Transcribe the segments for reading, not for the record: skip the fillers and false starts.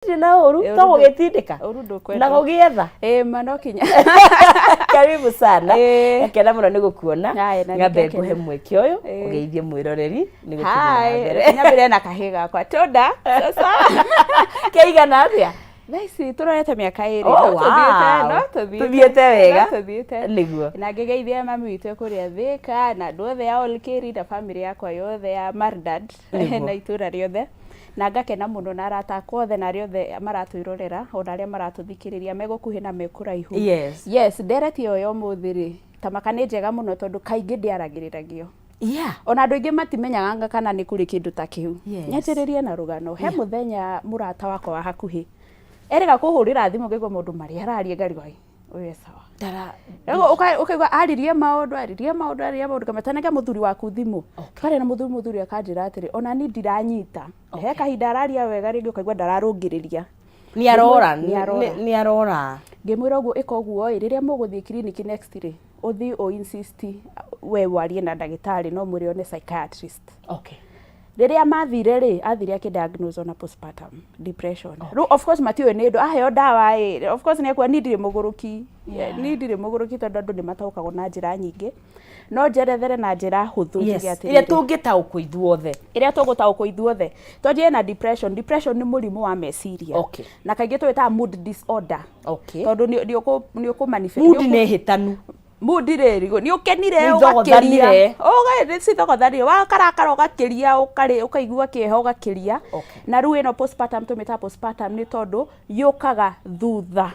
Ndirĩ na ũru Ĩ, to ũru gũgĩtindĩka ũru ndũkwenda. Na gũgĩetha. Ĩ ma no kinya. Karibu sana. Ĩ. Ngakena mũno nĩ gũkuona. Haya, na Ngambe nĩngakena. ngũhe mweke ũyũ Ĩ. ũgeithie mwĩroreri nĩguo tũthiĩ na Hi, mbere. nyambĩrĩre na kahĩ gakwa tũnda sasa. Kĩigana atĩa? Thaa ici tũrorete mĩaka 2. Oh, No tũthiĩte, wow. no tũthiĩte. Tũthiĩte wega. No tũthiĩte. Nĩguo. Na ngĩgeithia mami witũ kũrĩa Thĩka na andũ othe a Olkeri na bamĩrĩ yakwa yothe ya Mardad Nĩguo. na itũra rĩothe, na ngakena mũno na arata akwa othe na arĩa othe maratwĩrorera ona arĩa maratũthikĩrĩria me gũkuhĩ na me kũraihu. Yes, ndereti ĩyo ya ũmũthĩ rĩ, tamaka nĩ njega mũno tondũ kaingĩ ndĩaragĩrĩragio. Ona andũ aingĩ matimenyaga anga kana nĩ kũrĩ kĩndũ ta kĩu. Nyanjĩrĩrie na rũgano. He mũthenya mũrata wakwa wa hakuhĩ erĩga kũhũrĩra thimũ ngĩigua maũndũ marĩa araria ngarigwo ai ũyũ e sawa. Rĩu ũkaigua aririe maũndũ, aririe maũndũ, aririe maũndũ, ngamwĩra nenge mũthuri waku thimũ. Twaria na mũthuri, mũthuri akanjĩra atĩrĩ, ona niĩ ndiranyita. He kahinda araria wega rĩngĩ ũkaigua ndararũngĩrĩria. Nĩ arora. Nĩ arora. Nĩ arora. Ngĩmwĩra ũguo ĩka ũguo ĩ, rĩrĩa mũgũthiĩ kiriniki next rĩ, ũthiĩ ũ insist we warie na ndagĩtarĩ no mwĩre one psychiatrist. Rĩrĩa mathire rĩ, athire akĩ diagnose ona postpartum depression. Rĩu of course matiũĩ nĩ ũndũ, aheo ndawa ĩ, of course nĩ ekuga niĩ ndirĩ mũgũrũki. Niĩ ndirĩ mũgũrũki tondũ andũ nĩ mataũkagwo na njĩra nyingĩ. No njerethere na njĩra hũthũ njuge atĩrĩrĩ. Ĩrĩa tũngĩtaũkwo ithuothe. Ĩrĩa tũgũtaũkwo ithuothe. Twanjie na depression. Depression nĩ mũrimũ wa meciria. Na kaingĩ tũwĩtaga mood disorder. Tondũ nĩ ũkũ manifest. Mood nĩ hĩtanu. Mood rĩ, nĩ ũkenire Nĩ ũgakĩria. thogothanire. Nĩ cithogothanire. Wakarakara ũgakĩria, ũkaigua kĩeha ũgakĩria. Na rĩu ĩno postpartum tũmĩtaga postpartum nĩ tondũ yũkaga thutha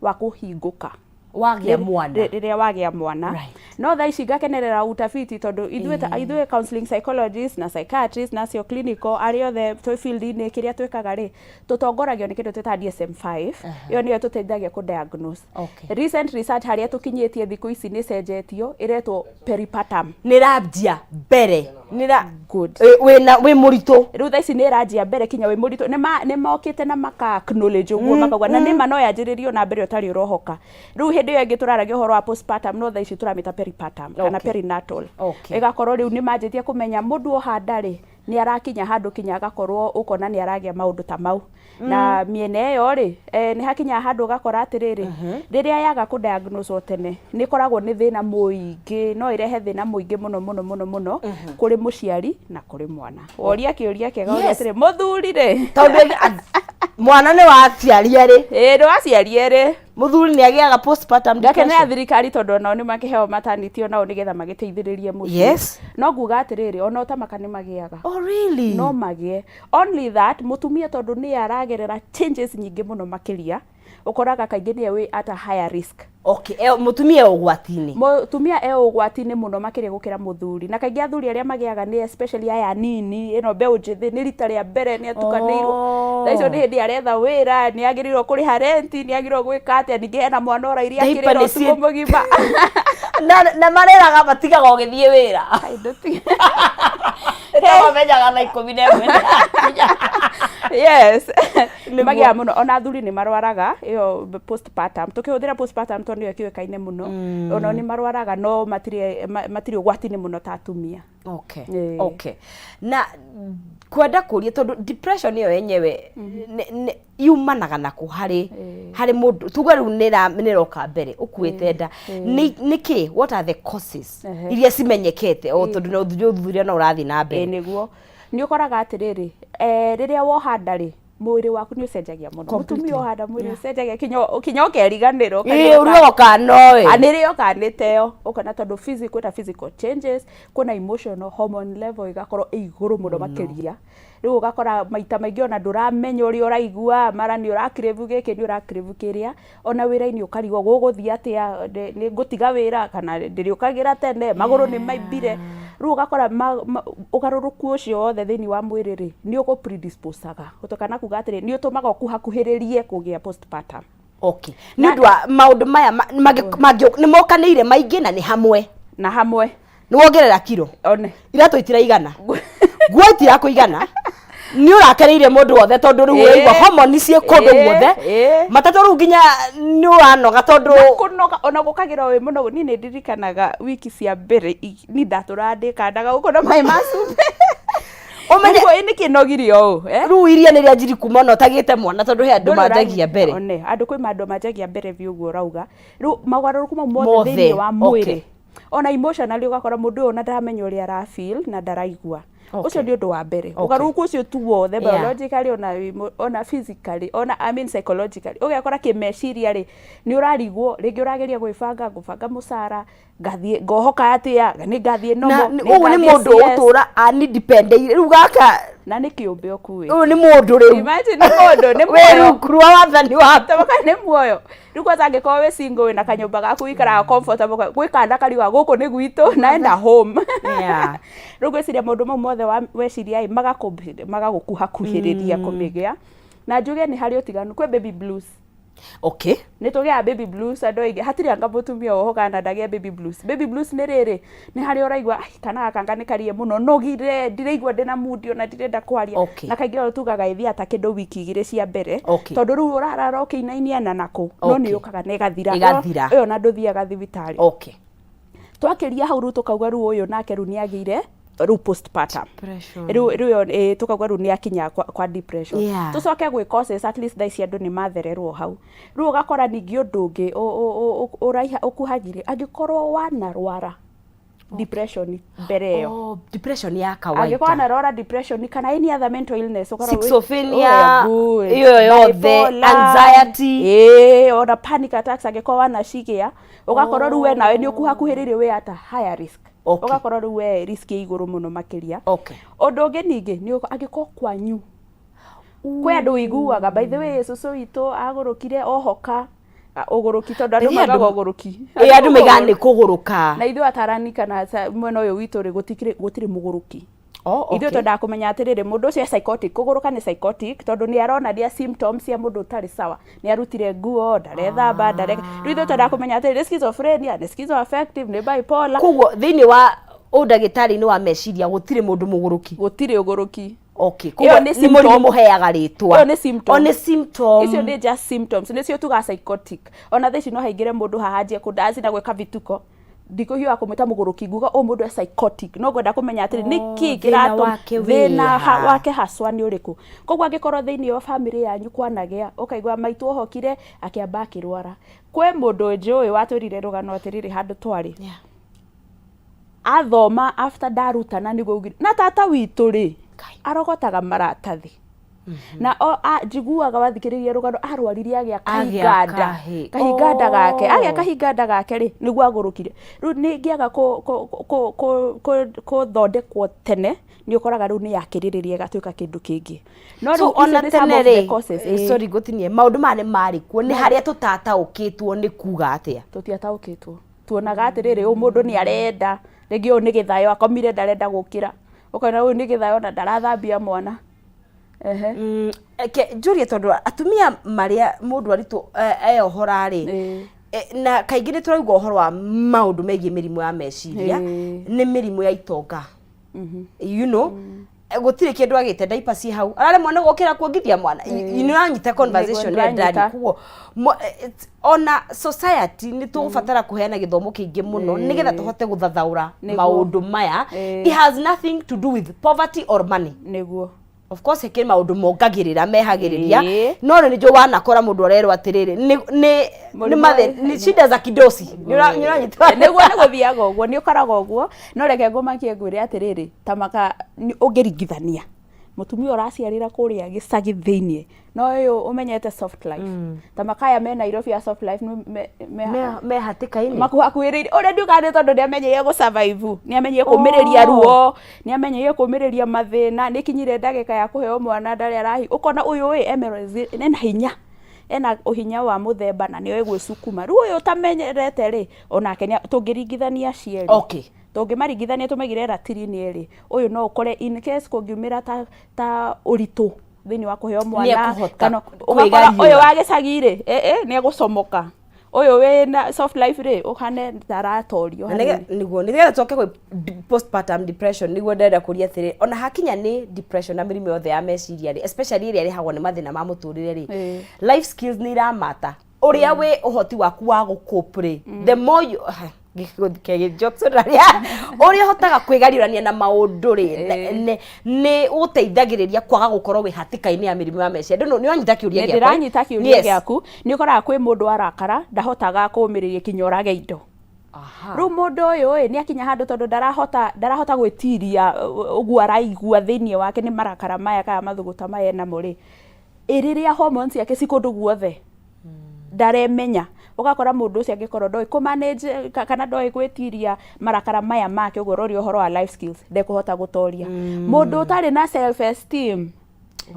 wa kũhingũka. Wagĩa mwana. Rĩrĩa wagĩa mwana. No thaa ici ngakenerera utafiti tondũ ithuĩ ta ithuĩ counseling psychologist na psychiatrist na acio clinical arĩa othe twĩ field-inĩ kĩrĩa twĩkaga rĩ, tũtongoragio nĩ kĩndũ twĩtaga DSM-5. Ĩyo nĩyo ĩtũteithagia kũ diagnose. Recent research harĩa tũkinyĩtie thikũ ici nĩ ĩcenjetio, ĩretwo peripartum. Nĩ ĩranjia mbere. Nĩ ĩra Good. Wĩna wĩ mũritũ. Rĩu thaa ici nĩ ĩranjia mbere kinya wĩ mũritũ. Nĩ mokĩte na maka acknowledge ũguo makauga na nĩma no yanjĩrĩrio na mbere ũtarĩ ũrohoka. Rĩu hĩndĩ ĩyo ĩngĩ tũraragia ũhoro wa postpartum no thaa ici tũramĩta peripartum kana perinatal. Ĩgakorwo rĩu nĩ manjĩtie kũmenya mũndũ oha nda rĩ, nĩ arakinya handũ kinya agakorwo ũkona nĩ aragĩa maũndũ ta mau. Na mĩena ĩyo rĩ, nĩ hakinyaga handũ ũgakora atĩrĩrĩ, rĩrĩa yaga kũ diagnose tene, nĩ ĩkoragwo nĩ thĩna mũingĩ, no ĩrehe thĩna mũingĩ mũno mũno mũno mũno kũrĩ mũciari na kũrĩ mwana. Woria kĩũria kĩega ũria atĩrĩ, mũthuri rĩ? Tondũ mwana nĩ wa aciari erĩ. Ĩĩ nĩ wa aciari erĩ. Mũthuri nĩ agĩaga postpartum Ngakenera depression. Thirikari tondũ onao nĩ makĩheo maternity onao nĩgetha magĩteithĩrĩrie mũciĩ. No nguga atĩrĩrĩ, ona ũtamaka nĩ magĩaga. Oh really? No magĩe. Only that mũtumia tondũ nĩye aragerera changes nyingĩ mũno makĩria, ũkoraga kaingĩ nĩye wĩ at a higher risk. Okay, mũtumia e ũgwati-inĩ. Mũtumia e ũgwati-inĩ mũno makĩria gũkĩra mũthuri. Na kaingĩ athuri arĩa magĩaga nĩ especially aya anini, ĩno mbeũ njĩthĩ, nĩ rita rĩa mbere nĩ atukanĩirwo. Thaa icio nĩ hĩndĩ aretha wĩra, nĩ agĩrĩirwo kũrĩha rent, nĩ agĩrĩirwo gwĩka atĩa, ningĩ hena mwana ũrairia Diaper akĩrĩra nĩ ũtukũ mũgima. Na mareraga matigaga ũgĩthiĩ wĩra. Kaĩ ndũti- Tawamenyaga thaa 11. Yes. Nĩguo. Magĩaga mũno ona athuri nĩ marwaraga ĩyo postpartum. Tũkĩhũthĩra postpartum tondũ nĩyo ĩkĩũĩkaine mũno. Onao nĩ marwaraga no matirĩ ũgwati-inĩ mũno ta atumia. Na kwenda kũria tondũ depression ĩyo yenyewe yumanaga na kũ harĩ mũndũ tuge rĩu nĩ ĩroka mbere ũkuĩte nda, nĩ kĩ, what are the causes iria cimenyekete o tondũ no ũthuthuria no ũrathiĩ na mbere? Nĩguo nĩ ũkoraga atĩrĩrĩ, rĩrĩa woha nda rĩ, mwĩrĩ waku nĩ ũcenjagia mũno. Mũtumia oha nda mwĩrĩ ũcenjagia kinya ũkeriganĩrwo. Ĩĩ, ũrĩa oka nowe. Nĩrĩo kanĩteo ũkona tondũ kwĩna physical changes, kwĩna emotional hormone level ĩgakorwo ĩ igũrũ mũno makĩria. Rĩu ũgakora maita maingĩ ona ndũramenya ũrĩa ũraigua, mara nĩ ũra crave gĩkĩ, nĩ ũra crave kĩrĩa, ona wĩra-inĩ ũkarigwo gũgũthiĩ atĩa, nĩ ngũtiga wĩra kana ndĩrĩũkagĩra tene, magũrũ nĩ maimbire. Rĩu ũgakora ũgarũrũku ũcio wothe thĩinĩ wa mwĩrĩ rĩ, nĩ ũkũ predisposaga kana kuga atĩrĩ, nĩ ũtũmaga ũkuhakuhĩrĩrie kũgĩa postpartum. Okay. Nĩ ũndũ wa maũndũ maya nĩ mokanĩire maingĩ na nĩ hamwe. Na hamwe. Nĩ wongerera kiro. One. Iratũ itiraigana. Nguo itirakũigana. Nĩ ũrakereire mũndũ wothe tondũ rĩu ũraigua hormone ciĩ kũndũ guothe. Matatũ rĩu nginya nĩ ũranoga tondũ Na kũnoga, ona gũkagĩra wĩ mũno, niĩ nĩ ndirikanaga wiki cia mbere niĩ ndatũraga ndĩkandaga gũkũ na maĩ ma cumbĩ. Ũmenye- Nĩguo, ĩ nĩkĩ nogire ũũ, eh? Rĩu iria nĩ rĩanjiri kuma ona ũtagĩte mwana, tondũ he andũ Ndũrĩ manjagia mbere. One, andũ kwĩ andũ manjagia mbere biũ ũguo ũrauga. Rĩu mogarũrũku mau mothe Mothe, thĩinĩ wa mwĩrĩ, ona emotionally ũgakora mũndũ ũyũ ona ndaramenya ũrĩa ara feel na ndaraigua. Ũcio nĩ ũndũ wa mbere. Ũgarũrũku ũcio tu wothe, biologically, ona physically, ona, I mean, psychologically, ũgekora kĩmeciria rĩ, nĩ ũrarigwo. Rĩngĩ ũrageria gwĩbanga, ngũbanga mũcara, ngathiĩ ngohoka atĩa, nĩ ngathiĩ Na nomo, nĩ ũyũ nĩ ngathiĩ mũndũ CS. ũtũra anidipendeire rĩu gaka. Na nĩ kĩũmbe ũkuĩte. Ũyũ nĩ mũndũ rĩu. Imagine, nĩ mũndũ, nĩ wĩ muoyo. rungu rwa wathani waku. Taboka nĩ muoyo. Rĩu kwanza angĩkorwo wĩ single, wĩna kanyũmba gaku wikaraga comfortable, gwĩ kana kariuga gũkũ nĩ gwitũ, naenda home. Rĩu ngwĩciria maũndũ mau mothe weciria ĩ magagũkuhakuhĩrĩria kũmĩgĩa. Na njuge nĩ harĩ ũtiganu, kwĩ baby blues. Nĩ tũgĩaga baby blues andũ aingĩ, hatirĩ anga mũtumia wohoga na ndagĩe baby blues. Baby blues nĩ rĩrĩ, nĩ harĩa ũraigua, "Ai, kana gaka anga nĩ karie mũno, nogire, ndiraigua ndĩna mood, ona ndirenda kwaria." Na kaingĩ ĩyo tugaga ĩthiaga ta kĩndũ wiki 2 cia mbere, tondũ rĩu ũrarara ũkĩinainia na nakũ, no nĩ yũkaga na ĩgathira. Ĩgathira. Ĩyo ona ndũthiaga thibitarĩ. Twakĩria hau rĩu tũkauga rĩu ũyũ nake rĩu nĩ agĩire rĩu postpartum. Depression. Rĩu ĩyo, tũkauga rĩu nĩ akinya kwa depression. Tũcoke gwĩ causes, at least thaa ici andũ nĩ mathererwo hau. Rĩu ũgakora ningĩ ũndũ ũngĩ ũraiha ũkuhagĩrĩ, angĩkorwo wanarwara depression mbere ĩyo. Oh, depression ya kawaida. Angĩkorwo wanarwara depression kana any other mental illness, ũkorwo Schizophrenia, Oh, good. iyo yothe, Bipolar, anxiety. Ona panic attacks angĩkorwo wanacigĩa, ũgakorwo rĩu we nawe nĩ ũkuhakuhĩrĩirie, wĩ at a higher risk. Ũgakorwo rĩu we risk ĩ igũrũ mũno makĩria. Ũndũ ũngĩ ningĩ nĩ angĩkorwo kwanyu kwĩ andũ ũiguaga, by the way, cũcũ witũ agũrũkire ohoka ũgũrũki, tondũ andũ Ĩ, maugaga ũgũrũki. Andũ maigaga nĩ kũgũrũka. Na ithuĩ atarani kana mwena ũyũ witũ rĩ, gũtirĩ mũgũrũki. Ithuĩ twendaga kũmenya atĩrĩrĩ, mũndũ ũcio e psychotic, kũgũrũka nĩ psychotic, tondũ nĩ aronania symptoms cia mũndũ ũtarĩ sawa, nĩ arutire nguo, ndarethamba, ndareka. Rĩu ithuĩ twendaga kũmenya atĩrĩrĩ, nĩ schizophrenia, nĩ schizoaffective, nĩ bipolar. Koguo thĩinĩ wa ũndagĩtarĩ-inĩ wa meciria gũtirĩ mũndũ mũgũrũki? Gũtirĩ ũgũrũki. Koguo Ĩyo nĩ nĩ mũrimũ symptom. mũheaga rĩtwa. Ĩyo nĩ symptom. O nĩ symptom. Icio nĩ just symptoms, nĩcio tugaga psychotic. Ona thaa ici no haingĩre mũndũ haha anjie kũndaci na gwĩka vituko, ndikũhiũha kũmwĩta mũgũrũki, nguga ũyũ mũndũ e psychotic, no ngwenda kũmenya atĩrĩ, nĩkĩ Thĩna kĩratũma wake thĩna wĩha? Wake haswa nĩ ũrĩkũ. Koguo angĩkorwo thĩinĩ wa family yanyu kwanagĩa ũkaigua maitũ ohokire akĩamba akĩrwara, kwĩ mũndũ njũĩ watwĩrire rũgano atĩrĩrĩ, handũ twarĩ athoma after ndarutana nĩguo augire na tata witũ rĩ, Kai. arogotaga maratathi na o njiguaga wathikĩrĩria rũgano arwarire agĩa Agĩa kahinganda kahĩ. kahinganda gake. Agĩa kahinganda gake rĩ, nĩguo agũrũkire. Rĩu nĩngĩaga kũthondekwo tene, nĩ ũkoraga rĩu nĩ yakĩrĩrĩria ĩgatuĩka kĩndũ kĩngĩ. No So rĩu icio ona nĩ some tene of the rĩ, causes, sorry ngũtinie, maũndũ maya nĩ marĩ kuo, nĩ harĩa tũtataũkĩtwo nĩ kuga atĩa. Tũtiataũkĩtwo, tuonaga atĩrĩrĩ, ũyũ mũndũ nĩ arenda, rĩngĩ ũyũ nĩ gĩthayo, akomire ndarenda gũkĩra, ũkona ũyũ nĩ gĩthayo na ndarathambia mwana. Ehe. Reke njũrie, tondũ atumia marĩa mũndũ aritũ eyohora rĩ, na kaingĩ nĩ tũraigua ũhoro wa maũndũ megiĩ mĩrimũ ya meciria, nĩ mĩrimũ ya itonga, gũtirĩ kĩndũ agĩte, diaper ciĩ hau, araremwo nĩ gũkĩra kuongithia mwana. Nĩ ũranyita conversation ĩrĩa Ndĩranyita. ndĩraria. Koguo ona society nĩ tũgũbatara kũheana gĩthomo kĩingĩ mũno nĩgetha tũhote gũthathaũra maũndũ maya. It has nothing to do with poverty or money. Of course kĩ maũndũ mongagĩrĩra mehagĩrĩria, no rĩ, nĩ njũĩ wanakora mũndũ arerwo atĩrĩrĩ, nĩ Mũrimũ nĩ shida za kidosi. Nĩ ũranyita? Nĩguo, nĩ gũthiaga ũguo, nĩ ũkoraga ũguo. No reke ngũmakie ngwĩre atĩrĩrĩ, ta maka ũngĩringithania mũtumia ũraciarĩra kũrĩa gĩcagi thĩiniĩ no ũyũ ũmenyete soft life, ta makaya me Nairobi ya soft life nĩ me hatĩka-inĩ. Makuhakuhĩrĩirie ũrĩa ndiugaga nĩ tondũ nĩ amenyeire gũ survive, nĩ amenyeire kũmĩrĩria ruo, nĩ amenyeire kũmĩrĩria mathĩna, nĩ kinyire ndagĩka ya kũheo mwana ndarĩ arahi, ũkona ũyũ ĩ ena hinya, ena ũhinya wa mũthemba na nĩoĩ gwĩcukuma. Rĩu ũyũ ũtamenyerete rĩ, onake tũngĩringithania acio erĩ, tũngĩmaringithania tũmaigĩre ratiri-inĩ erĩ, ũyũ no ũkore in case kũngiumĩra ta ũritũ thĩinĩ wa kũheo mwana Nĩekũhota kana ũgakora kwĩgariũra. Ũyũ wa gĩcagi rĩ, nĩ egũcomoka, ũyũ wĩna soft life rĩ, ũhane taratorio Na hanini. Nĩguo nĩgetha tũcoke gwĩ postpartum depression, nĩguo ndĩrenda kũria atĩrĩ, ona hakinya nĩ depression na mĩrimũ yothe ya meciria rĩ, especially ĩrĩa ĩrehagwo nĩ mathĩna ma mũtũrĩre rĩ, life skills nĩ iramata ũrĩa wĩ ũhoti waku wa gũcope rĩ, the more you Ũrĩa ũhotaga kwĩgariũrania na maũndũ rĩ, nĩ ũteithagĩrĩria kwaga gũkorwo wĩ hatĩka-inĩ ya mĩrimũ ya meciria. Ndũ nĩ wanyita kĩũria Nĩ gĩakwa? Ndĩranyita kĩũria gĩaku. Nĩ ũkoraga kwĩ mũndũ arakara ndahotaga kũmĩrĩria kinya orage indo. Rĩu mũndũ ũyũ ĩ nĩ akinya handũ tondũ ndarahota gwĩtiria ũguo araigua thĩinĩ wake nĩ marakara maya kana mathũgũta maya enamo rĩ, ĩ rĩrĩa hormones ciake ci kũndũ guothe ndaremenya. Ũgakora mũndũ ũcio angĩkorwo ndoĩ kũ manage kana ndoĩ gwĩtiria marakara maya make, ũguo ũroria ũhoro wa life skills, ndekũhota gũtoria. Mũndũ ũtarĩ na self esteem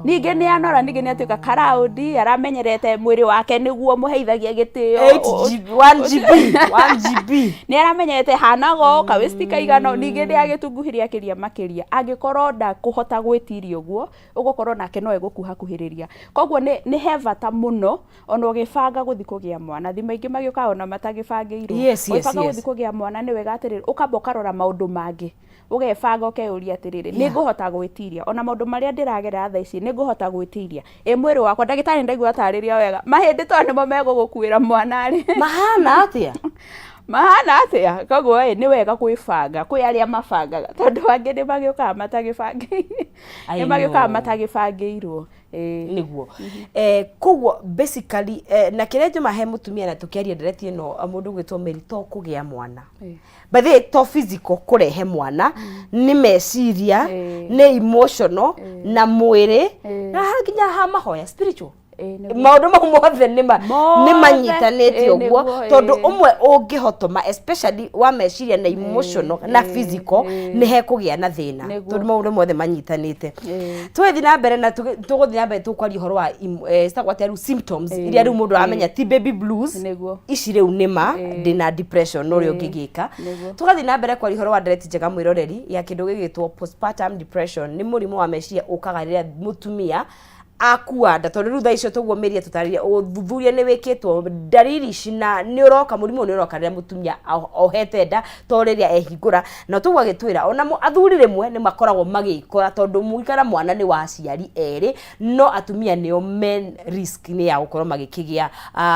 ningĩ nĩ anora, ningĩ nĩ atuĩka karaũndi, aramenyerete mwĩrĩ wake nĩguo mũheithagia gĩtĩo. 8 GB, 1 GB, 1 GB. Nĩ aramenyerete hanaga ũũ, kawĩsti kaigana ũũ, ningĩ nĩ agĩtunguhirie akĩria makĩria. Angĩkorwo ndakũhota gwĩtiria ũguo, ũgũkorwo nake no egũkuhakuhĩrĩria. Koguo nĩ he bata mũno ona ũgĩbanga gũthiĩ kũgĩa mwana, thimũ aingĩ magĩũkaga ona matagĩbangĩirwo. Ũgĩbanga gũthiĩ kũgĩa mwana, nĩ wega atĩrĩrĩ, ũkamba ũkarora maũndũ mangĩ, ũgebanga, ũkeyũria atĩrĩrĩ, nĩ ngũhota gwĩtiria ona maũndũ marĩa ndĩragerera thaa ici? Nĩ ngũhota gwĩtiria ĩ mwĩrĩ wakwa? Ndagĩtarĩ ndaigua atarĩria wega, mahĩndĩ to nĩmo megũgũkuĩra mwana rĩ. Mahana atĩa? Mahana atĩa? Koguo ĩ nĩ wega gwĩbanga. Kwĩ arĩa mabangaga, tondũ angĩ nĩ magĩũkaga matagĩbangĩire, I nĩ magĩũkaga know. matagĩbangĩirwo, ĩĩ. Nĩguo, koguo basically, na kĩrĩa njũma he mũtumia na tũkĩaria ndereti ĩno, mũndũ gwĩtwo Mary, to kũgĩa mwana, by the way, to physical kũrehe mwana, nĩ meciria, nĩ emotional na mwĩrĩ, na nginya ha mahoya, spiritual. Ĩĩ, nĩguo. Maũndũ mau mothe nĩ Mothe, manyitanĩte ũguo, tondũ ũmwe ũngĩhotoma, especially wa meciria na emotional na physical, nĩ hekũgĩa na thĩna, tondũ maũndũ mothe manyitanĩte. Tũgĩthiĩ na mbere na tũgũthiĩ na mbere, tũkwaria ũhoro wa citagwo atĩa rĩu, symptoms iria rĩu mũndũ aramenya ti baby blues, ici rĩu nĩma ndĩna depression, ũrĩa ũngĩgĩka. Tũgathiĩ na mbere kwaria ũhoro wa ndereti njega, mwĩroreri, ya kĩndũ gĩgĩtwo postpartum depression. Nĩ mũrimũ wa meciria ũkaga rĩrĩa mũtumia akua nda, tondũ rĩu thaa icio tũguo mĩria tũtarĩria, ũthuthuria nĩ wĩkĩtwo ndariri ici na nĩ ũroka, mũrimũ ũyũ nĩ ũroka rĩrĩa mũtumia ohete nda, to rĩrĩa ehingũra. Na tũguo agĩtwĩra ona athuri rĩmwe nĩ makoragwo magĩkora, tondũ mũikara mwana nĩ wa aciari erĩ, no atumia nĩo men risk nĩ ya gũkorwo magĩkĩgĩa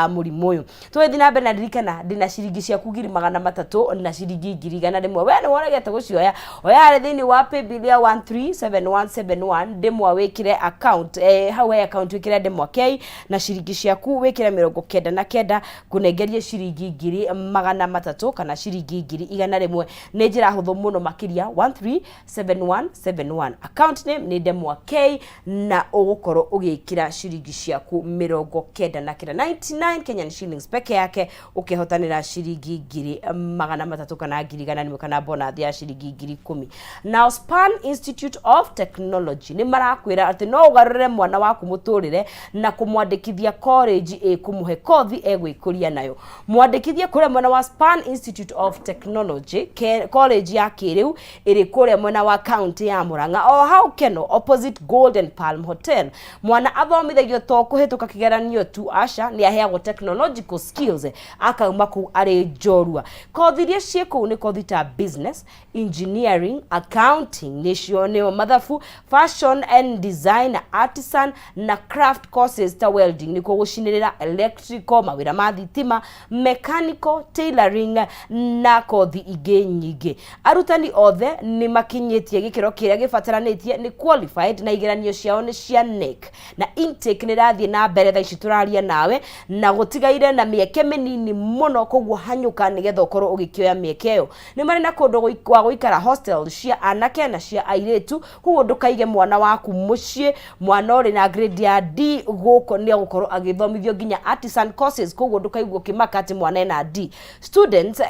mũrimũ ũyũ. Tũgĩthiĩ na mbere na ririkana ndĩna ciringi ciaku 300,000 na ciringi 100,000. We nĩ woregete gũcioya, oya harĩ thĩinĩ wa paybill ya 137171, ndĩmwa wĩkĩre account, hau he account wĩkĩre ndemwa K na ciringi ciaku wĩkĩre 99, kũnengerie ciringi 300,000 kana ciringi 100,000. Nĩ njĩra hũthũ mũno makĩria, 137171, account name nĩ ndemwa K, na ũgũkorwo ũgĩkĩra ciringi ciaku 99, 99 Kenyan shillings peke yake, ũkehotanĩra ciringi 300,000 kana 100,000 kana bonus ya ciringi 10,000. Now, Span Institute of Technology nĩ marakwĩra atĩ no ũgarũrĩre mwana waku mũtũrĩre na kũmwandĩkithia college ĩkũmũhe kothi egwĩkũria nayo. Mwandĩkithie kũrĩa mwena wa Span Institute of Technology, college ya kĩrĩu ĩrĩ kũrĩa mwena wa county ya Murang'a, o hau Keno, opposite Golden Palm Hotel. Mwana athomithagio to kũhĩtũka kĩgeranio tu, aca, nĩ aheagwo technological skills akauma kũu arĩ njorua. Kothi iria ciĩ kũu nĩ kothi ta business, engineering, accounting, nĩcio nĩo mathabu, fashion and design, artisan na craft courses ta welding, nĩkuo gũcinĩrĩra, electrical, mawĩra ma thitima, mechanical, tailoring na kothi ingĩ nyingĩ. Arutani othe nĩ makinyĩtie gĩkĩro kĩrĩa gĩbataranĩtie, nĩ qualified, na igeranio ciao nĩ cia KNEC. Na intake nĩ ĩrathiĩ na mbere thaa ici tũraria nawe, na gũtigaire na mĩeke mĩnini mũno, koguo hanyũka nĩgetha ũkorwo ũgĩkĩoya mĩeke ĩyo. Nĩ marĩ na kũndũ gwa gũikara, hostel cia anake na cia airĩtu, koguo ndũkaige mwana waku mũciĩ. Mwana ũrĩ na grade ya D gũkũ nĩ egũkorwo agĩthomithio nginya artisan courses, koguo ndũkaigua ũkĩmaka atĩ mwana ena D. Students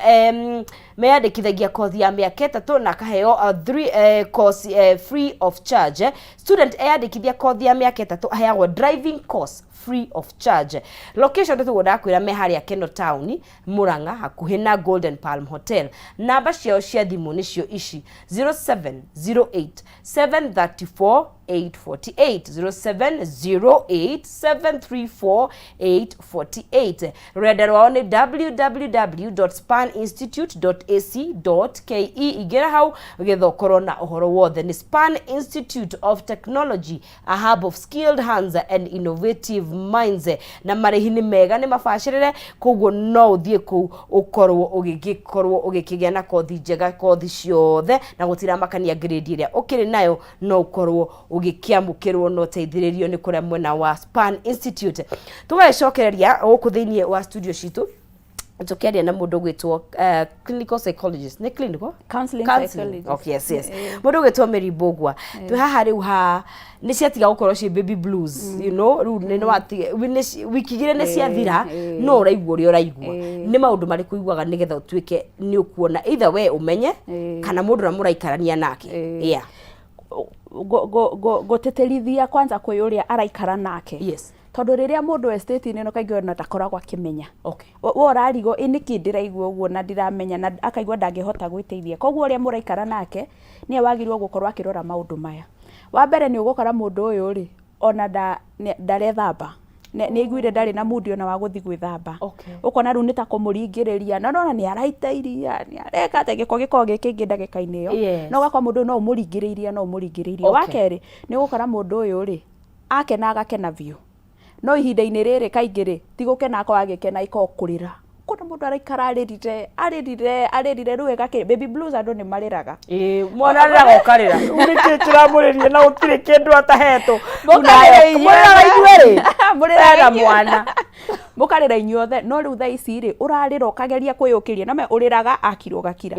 meyandĩkithagia kothi ya mĩaka 3 na akaheo three course free of charge. Student eyandĩkithia kothi ya mĩaka 3 aheagwo driving course free of charge. Location tũguo ndakwĩra, me harĩa Keno Town, Murang'a, hakuhĩ na Golden Palm Hotel. Namba ciao cia thimũ nĩcio ici: 0708 734. 848, 0708 734 848. Rũrenda rwao nĩ www.spaninstitute.ac.ke. Ingĩra hau getha ũkorwo na ũhoro wothe. Nĩ Span Institute of Technology, a hub of skilled hands and innovative minds. Na marĩhi nĩ mega, nĩ mabacĩrĩre, koguo no ũthiĩ kũu ũkorwo ũgĩgĩkorwo ũgĩkĩgĩa na kothi njega, kothi ciothe, na gũtiramakania grade ĩrĩa ũkĩrĩ nayo, no ũkorwo ũgĩkĩamũkĩrwo na ũteithĩrĩrio nĩ kũrĩa mwena wa Span Institute. Tũgagĩcokereria gũkũ thĩinĩ wa studio citũ tũkĩaria na mũndũ ũgwĩtwo clinical psychologist, nĩ clinical Counseling Counseling. psychologist. Okay, yes, yes. Mũndũ ũgwĩtwo Mary Mbũgua, twĩ haha rĩu ha nĩ ciatiga gũkorwo ciĩ baby blues, rĩu nĩ nĩwatiga wiki 2 nĩ ciathira, no ũraigua ũrĩa ũraigua. Nĩ maũndũ marĩkũ ũiguaga nĩgetha ũtuĩke nĩ ũkuona, either we ũmenye kana mũndũ ũrĩa mũraikarania nake? Yeah. Gũtĩtĩrithia kwanza kwĩ ũrĩa araikara nake, tondũ rĩrĩa mũndũ e state-inĩ ĩno, kaingĩ ona ndakoragwo akĩmenya. We ũrarigwo, ĩ nĩkĩ ndĩraigua ũguo na ndiramenya, na akaigua ndangĩhota gwĩteithia. Koguo ũrĩa mũraikara nake nĩwe wagĩrĩirwo gũkorwo akĩrora maũndũ maya. Wa mbere, nĩ ũgũkora mũndũ ũyũ rĩ, ona ndarethamba, nĩ aiguire ndarĩ na mood ona wa gũthiĩ gwĩthamba. Ũkona rĩu nĩ ta kũmũringĩrĩria, na nona nĩ araita iria, nĩ areka atĩ gĩko gĩkoragwo gĩ kĩingĩ ndagĩka-inĩ ĩyo. No ũgakora mũndũ ũyũ no ũmũringĩrĩirie, no ũmũringĩrĩirie. Wa kerĩ, nĩ ũgũkora mũndũ ũyũ rĩ, akena agakena biũ, no ihinda-inĩ rĩrĩ kaingĩ rĩ, ti gũkena akoragwo agĩkena, ĩkoragwo kũrĩra. Ũkona mũndũ araikara arĩrire, arĩrire, arĩrire, rĩu ĩgakĩ baby blues, andũ nĩ marĩraga. Ĩĩ, mwana arĩraga ũkarĩra. Rĩu nĩkĩ kĩramũrĩria na gũtirĩ kĩndũ atahetwo? Mũkarĩra inyuothe. Mũrĩraga inyuerĩ. Mũrĩraga Ena inyuothe. mwana. Mũkarĩra inyuothe, no rĩu thaa ici rĩ, ũrarĩra ũkageria kwĩyũkĩria, no me ũrĩraga akira ũgakira.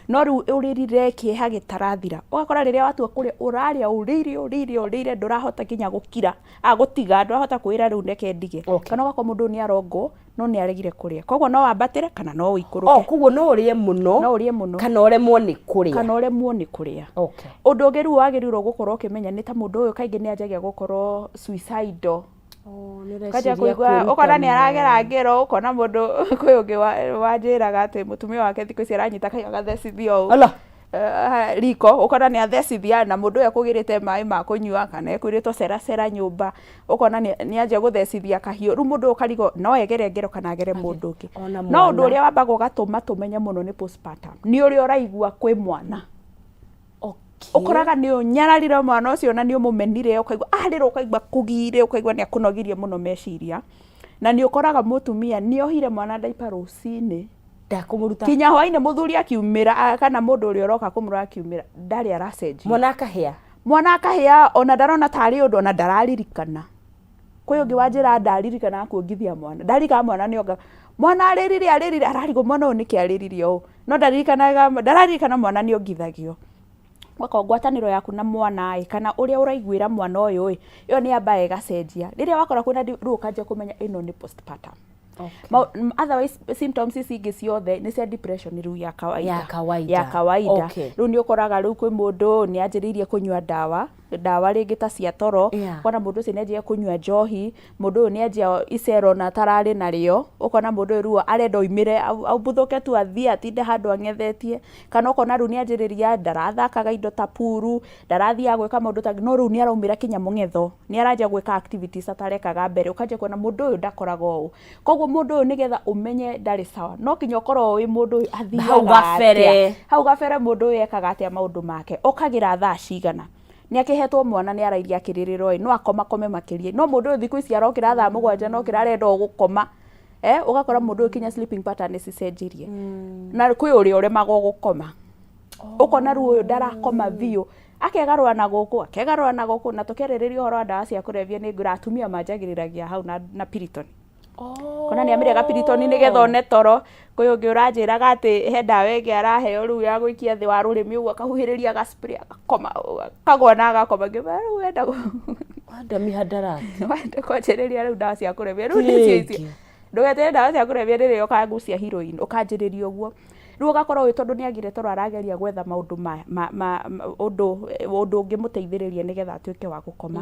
No rĩu ũrĩrire kĩeha gĩtarathira, ũgakora rĩrĩa watua kũrĩa, ũrarĩa ũrĩire, ũrĩire, ũrĩire, ndũrahota nginya gũkira, gũtiga, ndũrahota kwĩra rĩu reke ndige. Kana ũgakora mũndũ ũyũ nĩ arongwo no nĩ aregire kũrĩa, koguo no wambatĩre kana no ũikũrũke. Oh, koguo no ũrĩe mũno. No ũrĩe mũno. Kana ũremwo nĩ kũrĩa. Kana ũremwo nĩ kũrĩa. Ũndũ ũngĩ rĩu wagĩrĩirwo gũkorwo ũkĩmenya nĩ ta mũndũ ũyũ kaingĩ nĩ anjagia gũkorwo suicidal. Oh, nĩ Kanjia ũreciria kũigua kwĩruta ũkona nĩ mũno. aragera ngero, ũkona mũndũ kwĩ ũngĩ wanjĩraga atĩ mũtumia wake thikũ ici aranyita kahiũ agathecithia ũũ. Ala. Riko, ũkona nĩ athecithia, na mũndũ ũyũ ekũgĩrĩte maĩ ma kũnyua kana ekwĩrĩtwo ceracera nyũmba, ũkona nĩ anjia gũthecithia kahiũ. Rĩu mũndũ ũyũ ũkarigwo no egere ngero kana agere mũndũ ũngĩ. Ona No ũndũ mwana. ũrĩa wambaga ũgatũma tũmenye mũno nĩ postpartum, nĩ ũrĩa ũraigua kwĩ mwana. Ũkoraga nĩ ũnyararire mwana ũcio na nĩ ũmũmenire, ũkaigua arĩra, ũkaigua kũgire, ũkaigua nĩ akũnogirie mũno meciria. Na nĩ ũkoraga mũtumia nĩ ohire mwana ndaipa rũcinĩ Ndakũmũruta. kinya hwainĩ, mũthuri akiumĩra, kana mũndũ ũrĩa ũroka kũmũrora akiumĩra, ndarĩ aracenjia. Mwana akahĩa. Mwana akahĩa, ona ndarona tarĩ ũndũ, ona ndararirikana. Kwĩ ũngĩ wanjĩra ndaririkana kuongithia mwana, ndaririkana mwana nĩ onga, mwana arĩrire, arĩrire, ararigwo mwana ũyũ nĩkĩ arĩrire ũũ, no ndaririkanaga, ndararirikana mwana nĩ ongithagio. Ũgakorwo ngwatanĩro yaku na mwana ĩ, kana ũrĩa ũraiguĩra mwana ũyũ ĩ, ĩyo nĩ yambaga ĩgacenjia. Rĩrĩa wakora kwĩna rĩu ũkanjia kũmenya ĩno nĩ postpartum. Otherwise symptoms ici ingĩ ciothe nĩ cia depression rĩu ya kawaida. Ya kawaida. Ya kawaida. Rĩu nĩ ũkoraga rĩu kwĩ mũndũ nĩ anjĩrĩirie kũnyua ndawa, ndawa rĩngĩ ta cia toro. Ũkona mũndũ ũcio nĩ anjia kũnyua njohi, mũndũ ũyũ nĩ anjia icero na atararĩ narĩo, ũkona mũndũ ũyũ rĩu arenda oimĩre, abuthũke tu athiĩ atinde handũ ang'ethetie, kana ũkona rĩu nĩ anjĩrĩria ndarathakaga indo ta puru, ndarathiaga gwĩka maũndũ ta, no rĩu nĩ araumĩra kinya mũng'etho, nĩ aranjia gwĩka activities atarekaga mbere, ũkanjia kuona mũndũ ũyũ ndakoragwo ũũ. Koguo mũndũ ũyũ nĩgetha ũmenye ndarĩ sawa, no kinya ũkorwo ũĩ mũndũ ũyũ athiaga Hau gabere. atĩa. Hau gabere mũndũ ũyũ ekaga atĩa maũndũ make, okagĩra thaa cigana, nĩ akĩhetwo mwana nĩ arairia akĩrĩrĩrwo ĩ, no akomakome makĩria, no mũndũ ũyũ thikũ ici arokĩra thaa 7 no kĩra arenda o gũkoma. Ũgakora mũndũ ũyũ kinya sleeping pattern nĩ cicenjirie. Na kwĩ ũrĩa ũremagwo gũkoma, ũkona rĩu ũyũ ndarakoma biũ, akegarũra na gũkũ, akegarũra na gũkũ. Na tũkĩarĩrĩria ũhoro wa ndawa cia kũrebia, nĩ ngwĩra atumia manjagĩrĩragia hau na Piriton. Kona nĩ amĩrĩaga Piriton nĩgetha one toro. Kwĩ ũngĩ ũranjĩraga atĩ he ndawa ĩngĩ araheo rĩu ya gũikia thĩ wa rũrĩmĩ ũguo, akahuhĩrĩria ga spray, agakoma, akagwa na agakoma. Ngĩmwĩra rĩu wenda Wenda mihadarati. Wenda kwanjĩrĩria rĩu ndawa cia kũrebia rĩu nĩcio icio. Ndũgetere ndawa cia kũrebia rĩrĩa ũkagucia heroin, ũkanjĩrĩria ũguo. Rĩu ũgakorwo ũyũ tondũ nĩ agire toro, arageria gwetha maũndũ ma ũndũ ũngĩmũteithĩrĩria nĩgetha atuĩke wa gũkoma.